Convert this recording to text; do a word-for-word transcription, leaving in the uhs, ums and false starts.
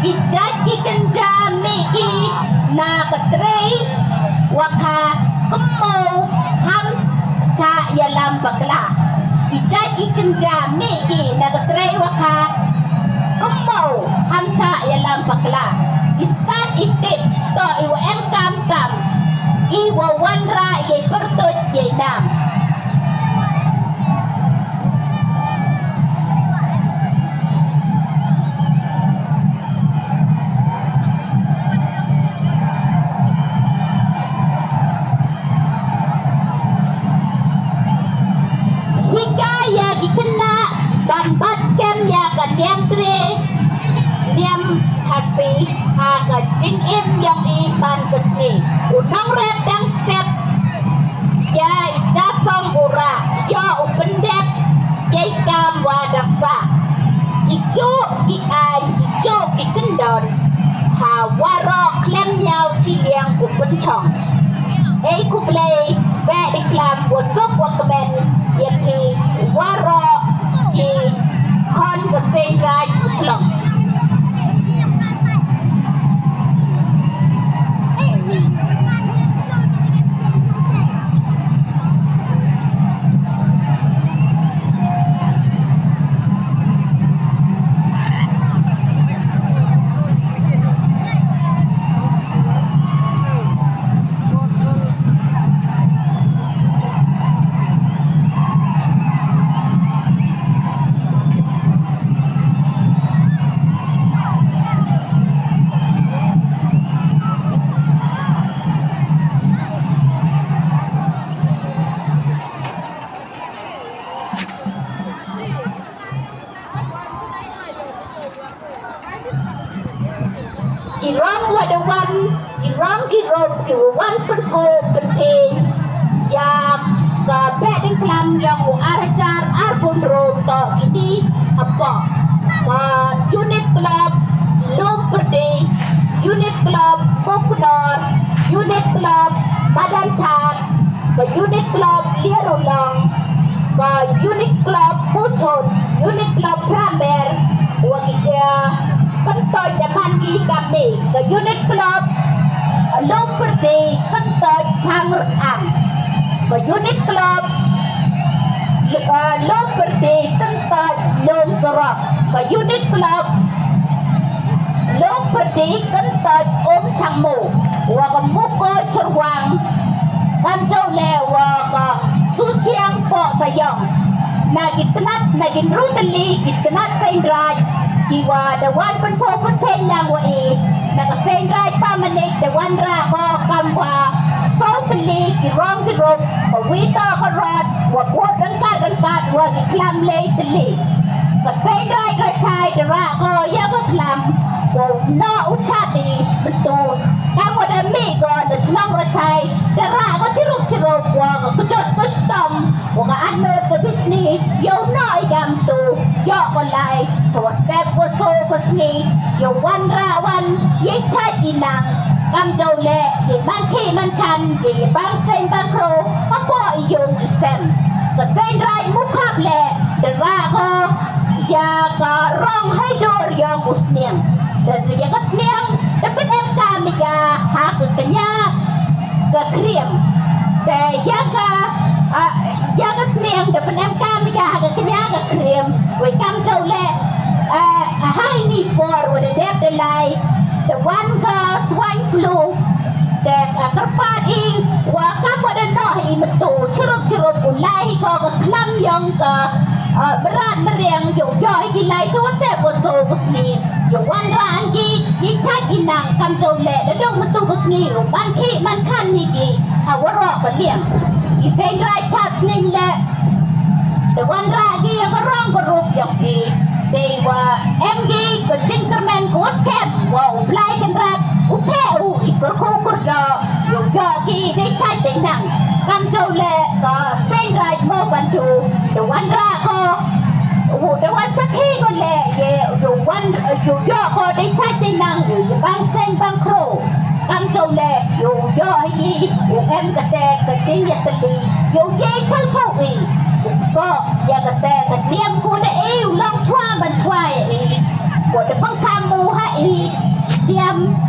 I jait i kynja mih ki na ka trei wa kha kynmaw ham chah yalam bakla. I jait i kynja mih ki na ka trei wa kha kynmaw ham chah yalam bakla. I stad i tip toh i wa em kam kam, i wa wanrah yei pyrtuid yei nam. Hikai ya ki khynnah ban bat skhem ya ka niam tre, niam hati ha ka jingim yong i man ka sngi. U nongrep dang step ya i ja song u rah, yoh u pyndep yei kam wa dang sah. Ki jooh ki aiñ, ki jooh ki kyndon ha waroh khlem ñiaw chiliang u pynchong. Ei khublei, beh di klam wa suk wa kmen ya phi waroh ki khon ka Seiñraij u Khlong. Ki rong wa da wan, ki rong ki rop, ki wa wan pynkhooh pynkheiñ ya ka Behdeiñklam yong u ar hajar arphaw ynru toh kini hapoh ka Unit Club Loompyrdi, Unit Club Mawkynor, Unit Club Madanthar, ka Unit Club Liarulong, ka Unit Club Puchot, Unit Club Pramer, wa ki, eh, kyntoit da man ki kamni, ka Unit Club, eh, Loompyrdi, kyntoit Phangrang, ka Unit Club, eh, Loompyrdi, kyntoit Loomsorok, ka Unit Club Loompyrdi, kyntoit Umchangmu, wa ka Mukoi Chyrwang, kamjooh leh wa ka Suchiang Pohsayong. Na ki tnat, na ki ynru tylli ki tnat Seiñraij, ki wa da wan pynphooh pynkheiñ lang wa i, na ka Seiñraij Pammanik da wanrah ko kam wa soo tylli ki rong ki rop, wa wi toh ka rot, wa bud ryngkat ryngkat wa ki khlam lei tylli. Ka Seiñraij Rachai da rah ko ya ka khlam, wow noh u chah ti myntu. Kam wa da mih ko na chnong Rachai, da rah ko chirup chirup wa ka kjut ka chitom, wa ka atnud ka bichni, yow noh i kam tu, yoh ko lai, cha wa step wa soo ka sngi, yow wanrah wan, yei chait i nang, kamjooh leh, yei man khih man khan, yei bang seiñ bang khro, hapoh i yung i sem. Ka Seiñraij Mukhap leh, da rah ko ya ka rong haidur yong u sniang. Da, ya ka sniang da pynemkam ya ka ha ka kñia ka khriam. Te ya ka, ah, ya ka sniang da pynemkam ya ka ha ka kñia ka khriam. Wei kamjooh leh, ah, ha ini i por wa da dep da lai, da wan ka swine flu. Te, ah, kyrpad i wa kam wa da noh i myntu, chirup chirup u lai hi ko ka khlam yong ka, ah, mrad mriang, yow yoh hi ki lai cha wa step wa soo ka sngi, yow wanrah ki, yei chait i nang, kamjooh leh da dooh myntu ka sngi, u man khih man khan hi ki ha waroh ka liang. I Seiñraij Thad Sneiñ leh da wanrah ki ya ka rong ka rup yong ki. Dei wa em ki ka jingkyrmen ka wa skhem wa u Blai Kynrad u theh u i kyrkhu kyrdoh, yow yoh ki dei chait dei nang. Kamjooh leh ka Seiñraij Mawbynru da wanrah ko, u da wan sakhi ko leh, ye yow wan, yow yoh ko dei chait dei nang, yow bang seiñ bang khro. Kamjooh leh yow yoh hi u em kate ka jingyatylli, yow ye chooh chooh i u ksoh ya ka